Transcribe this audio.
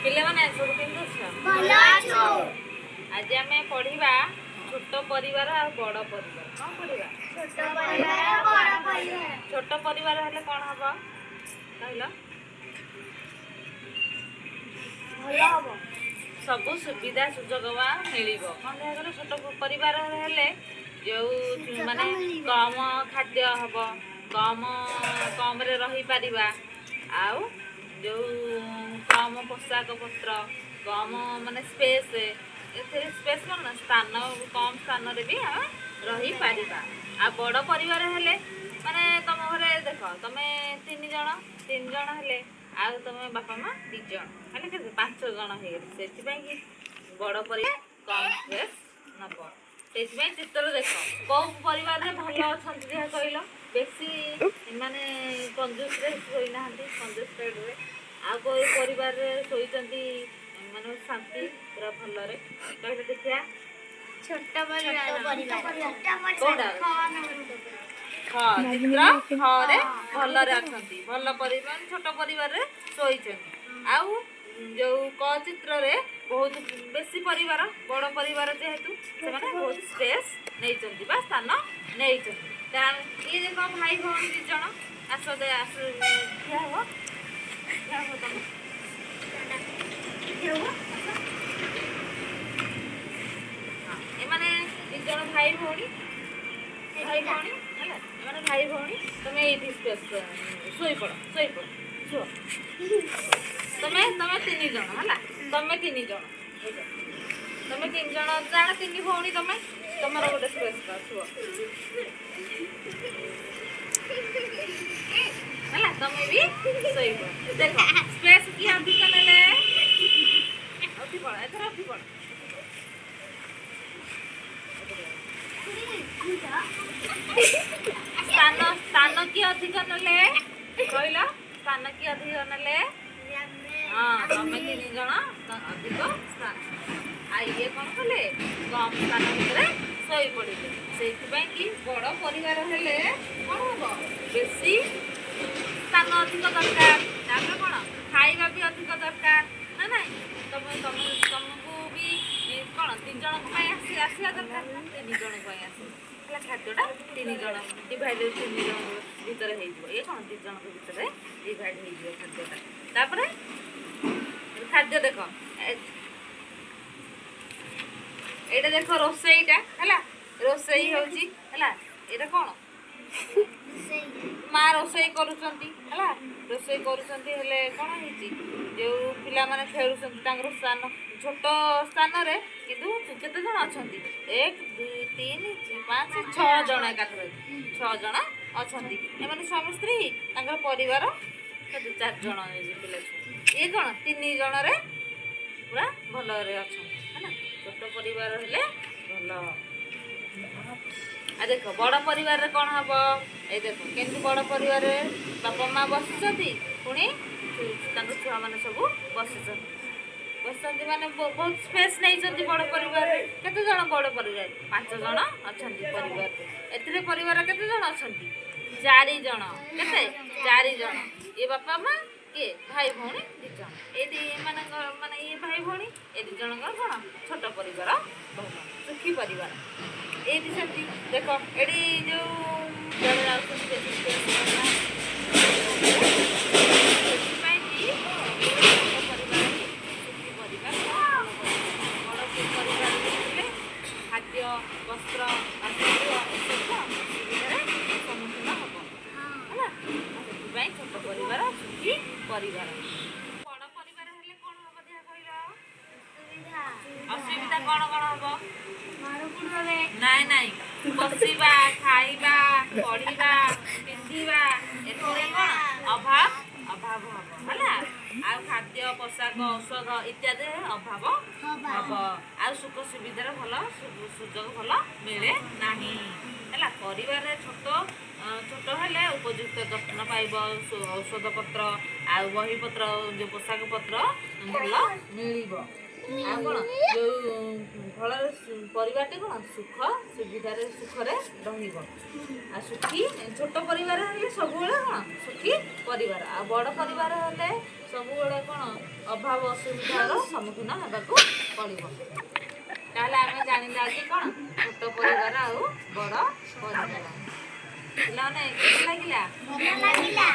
ପିଲାମାନେ ସବୁ କେମିତି ଅଛ? ଭଲ ଅଛୁ। ଆଜି ଆମେ ପଢିବା ଛୋଟ ପରିବାର ଆଉ ବଡ ପରିବାର। କଣ ପଢିବା? ଛୋଟ ପରିବାର, ବଡ ପରିବାର। ଛୋଟ ପରିବାର ହେଲେ କଣ ହବ କହିଲ? ଭଲ ହବ। ସବୁ ସୁବିଧା ସୁଯୋଗ ବା ମିଳିବ। କଣ ଦେଖାଗଲା? ଛୋଟ ପରିବାର ହେଲେ ଯୋଉ ମାନେ ମିଳିବ। କମ ଖାଦ୍ୟ ହବ, କମ କମରେ ରହିପାରିବା, ଆଉ ଯୋଉ କମ ପୋଷାକ ପତ୍ର, କମ ମାନେ ସ୍ପେସ୍, ଏଥିରେ ସ୍ପେସ୍ କଣ ନା ସ୍ଥାନ, କମ ସ୍ଥାନରେ ବି ଆମେ ରହିପାରିବା। ଆଉ ବଡ ପରିବାର ହେଲେ ମାନେ ତମ ଘରେ ଦେଖ, ତମେ ତିନି ଜଣ, ତିନି ଜଣ ହେଲେ ଆଉ ତମେ ବାପା ମା 2 ଜଣ ହେଲେ କେତେ? 5 ଜଣ ହେଇଗଲେ। ସେଥିପାଇଁ କି ବଡ ପରିବାର କମ ସ୍ପେସ୍ ନବ। ସେଇଥିପାଇଁ ଚିତ୍ର ଦେଖ, କୋଉ ପରିବାରରେ ଭଲ ଅଛନ୍ତି ଯାହା କହିଲ? ବେଶୀ ମାନେ କଞ୍ଜୁସରେ ଶୋଇନାହାନ୍ତି, କଞ୍ଜୁସରେ। ଆଉ କୋଉ ପରିବାରରେ ଶୋଇଛନ୍ତି ମାନେ ଶାନ୍ତି ପୁରା ଭଲରେ କହିଲେ ଦେଖିବା? ଛୋଟ ପରିବାର। କୋଉଟା? ହଁ, ଚିତ୍ର ଖରେ ଭଲରେ ଅଛନ୍ତି, ଭଲ ପରିବାର, ଛୋଟ ପରିବାରରେ ଶୋଇଛନ୍ତି। ଆଉ ଯୋଉ କ ଚିତ୍ରରେ ବହୁତ ବେଶୀ ପରିବାର, ବଡ ପରିବାର ଯେହେତୁ ସେମାନେ ବହୁତ ସ୍ପେସ୍ ନେଇଛନ୍ତି ବା ସ୍ଥାନ ନେଇଛନ୍ତି। ତା ଇଏ ଦେଖ, ଭାଇ ଭଉଣୀ 2 ଜଣ, ଆସ ଦେ, ଆସ, ଠିଆ ହବ, ଠିଆ ହବ ତମେ। ହଁ, ଏମାନେ 2 ଜଣ ଭାଇ ଭଉଣୀ, ଭାଇ ଭଉଣୀ ହେଲା। ଏମାନେ ଭାଇ ଭଉଣୀ। ତମେ ଏଇଠି ସ୍ପେସ୍ ଶୋଇପଡ଼, ଶୋଇପଡ଼, ଶୁଅ। ତମେ ତମେ 3 ଜଣ ହେଲା, ତମେ 3 ଜଣ, ତମେ 3 ଜଣ ଜାଣ, ତିନି ଭଉଣୀ ତମେ, ତମର ଗୋଟେ ସ୍ପେସ୍ ପାଅ, ଶୁଅ ହେଲା। ତମେ ବି ଶୋଇବ। ଦେଖ, ସ୍ପେସ୍ କିଏ ଅଧିକ ନେଲେ? ଉଠି ପଡ଼, ଏଥର ଉଠି ପଡ଼। ସ୍ଥାନ, ସ୍ଥାନ କିଏ ଅଧିକ ନେଲେ କହିଲ? ସ୍ଥାନ କିଏ ଅଧିକ ନେଲେ? ହଁ, ତମେ 3 ଜଣ ଅଧିକ ସ୍ଥାନ। ଆଉ ଇଏ କଣ କଲେ? କମ ସ୍ଥାନ ଭିତରେ ଶୋଇ ପଡ଼ିଲେ। ସେଇଥିପାଇଁ କି ବଡ ପରିବାର ହେଲେ କଣ ହବ? ବେଶୀ ସ୍ଥାନ ଅଧିକ ଦରକାର। ତାପରେ କଣ? ଖାଇବା ବି ଅଧିକ ଦରକାର ନା ନାଇଁ? ତମେ ତମେ ତମକୁ ବି କଣ 2 ଜଣଙ୍କ ପାଇଁ ଆସି ଆସିବା ଦରକାର ନା 3 ଜଣଙ୍କ ପାଇଁ ଆସିବ ହେଲା? ଖାଦ୍ୟଟା 3 ଜଣ ଡିଭାଇଡ, 3 ଜଣଙ୍କ ଭିତରେ ହେଇଯିବ। ଇଏ କଣ 2 ଜଣଙ୍କ ଭିତରେ ଡିଭାଇଡ ହେଇଯିବ ଖାଦ୍ୟଟା। ତାପରେ ଖାଦ୍ୟ ଦେଖ, ଏଇଟା ଦେଖ ରୋଷେଇଟା ହେଲା, ରୋଷେଇ ହଉଛି ହେଲା। ଏଇଟା କଣ? ମା ରୋଷେଇ କରୁଛନ୍ତି ହେଲା, ରୋଷେଇ କରୁଛନ୍ତି। ହେଲେ କଣ ହେଇଛି? ଯୋଉ ପିଲାମାନେ ଖେଳୁଛନ୍ତି ତାଙ୍କର ସ୍ଥାନ ଛୋଟ ସ୍ଥାନରେ, କିନ୍ତୁ କେତେ ଜଣ ଅଛନ୍ତି? 1, 2, 3, 5, 6 ଜଣ, ଏକାଥରେ 6 ଜଣ ଅଛନ୍ତି। ଏମାନେ ସ୍ୱାମୀ ସ୍ତ୍ରୀ, ତାଙ୍କର ପରିବାର କେତେ? 4 ଜଣ ପିଲା ଛୁଆ। ଇଏ କଣ 3 ଜଣରେ ପୁରା ଭଲରେ ଅଛନ୍ତି ହେଲା। ଛୋଟ ପରିବାର ହେଲେ ଭଲ। ଆଉ ଦେଖ, ବଡ ପରିବାରରେ କଣ ହବ? ଏଇ ଦେଖ, କେମିତି ବଡ ପରିବାରରେ ବାପା ମା ବସିଛନ୍ତି, ପୁଣି ତାଙ୍କ ଛୁଆମାନେ ସବୁ ବସିଛନ୍ତି। ବସିଛନ୍ତି ମାନେ ବହୁତ ସ୍ପେସ୍ ନେଇଛନ୍ତି। ବଡ ପରିବାରରେ କେତେ ଜଣ? ବଡ ପରିବାର 5 ଜଣ ଅଛନ୍ତି ପରିବାରରେ। ଏଥିରେ ପରିବାର କେତେ ଜଣ ଅଛନ୍ତି? 4 ଜଣ। କେତେ? 4 ଜଣ। ଇଏ ବାପା ମା, କିଏ ଭାଇ ଭଉଣୀ 2 ଜଣ। ଏଇ ଏମାନଙ୍କ ମାନେ ଇଏ ଭାଇ ଭଉଣୀ, ଏ 2 ଜଣଙ୍କର କଣ ଛୋଟ ପରିବାର ଭଲ, ସୁଖୀ ପରିବାର। ଏଇଠି ସେମିତି ଦେଖ, ଏଠି ଯୋଉ ଜଣେ ଯାଉଛନ୍ତି ବେଶୀ ସ୍ପେସ୍ ନେଉନାହାନ୍ତି। ସେଥିପାଇଁ କି ଛୋଟ ପରିବାର ହିଁ ସୁଖୀ ପରିବାର, ଭଲ ପରିବାର। ବଡ଼ ପରିବାରରେ ହେଲେ ଖାଦ୍ୟ, ବସ୍ତ୍ର, ବାସଗୃହ ଏସବୁ ଅସୁବିଧାରେ ସମ୍ମୁଖୀନ ହବ ହେଲା। ସେଥିପାଇଁ ଛୋଟ ପରିବାର ସୁଖୀ ପରିବାର। ବଡ ପରିବାର ହେଲେ କଣ ହବ ଦେଖିଆ କହିଲ? ଅସୁବିଧା କଣ କଣ ହବ? ନାଇଁ ନାଇଁ, ବସିବା, ଖାଇବା, ପଢିବା, ପିନ୍ଧିବା, ଏଥିରେ କଣ ଅଭାବ, ଅଭାବ ହବ ହେଲା। ଆଉ ଖାଦ୍ୟ, ପୋଷାକ, ଔଷଧ ଇତ୍ୟାଦି ଅଭାବ ହବ। ଆଉ ସୁଖ ସୁବିଧାର ଭଲ ସୁଯୋଗ ଭଲ ମିଳେ ନାହିଁ ହେଲା। ପରିବାରରେ ଛୋଟ ଛୋଟ ହେଲେ ଉପଯୁକ୍ତ ଯତ୍ନ ପାଇବ, ଔଷଧ ପତ୍ର ଆଉ ବହି ପତ୍ର, ଯୋଉ ପୋଷାକ ପତ୍ର ଭଲ ମିଳିବ। ଆଉ କ'ଣ ଯୋଉ ଭଲରେ ପରିବାରଟି କ'ଣ ସୁଖ ସୁବିଧାରେ, ସୁଖରେ ରହିବ। ଆଉ ସୁଖୀ ଛୋଟ ପରିବାର ହେଲେ ସବୁବେଳେ କ'ଣ ସୁଖୀ ପରିବାର, ଆଉ ବଡ଼ ପରିବାର ହେଲେ ସବୁବେଳେ କ'ଣ ଅଭାବ ଅସୁବିଧାର ସମ୍ମୁଖୀନ ହେବାକୁ ପଡ଼ିବ। ତାହେଲେ ଆମେ ଜାଣିଲେ ଆଜି କ'ଣ ଛୋଟ ପରିବାର ଆଉ ବଡ଼ ପରିବାର। ପିଲାମାନେ, କେମିତି ଲାଗିଲା? ଭଲ ଲାଗିଲା।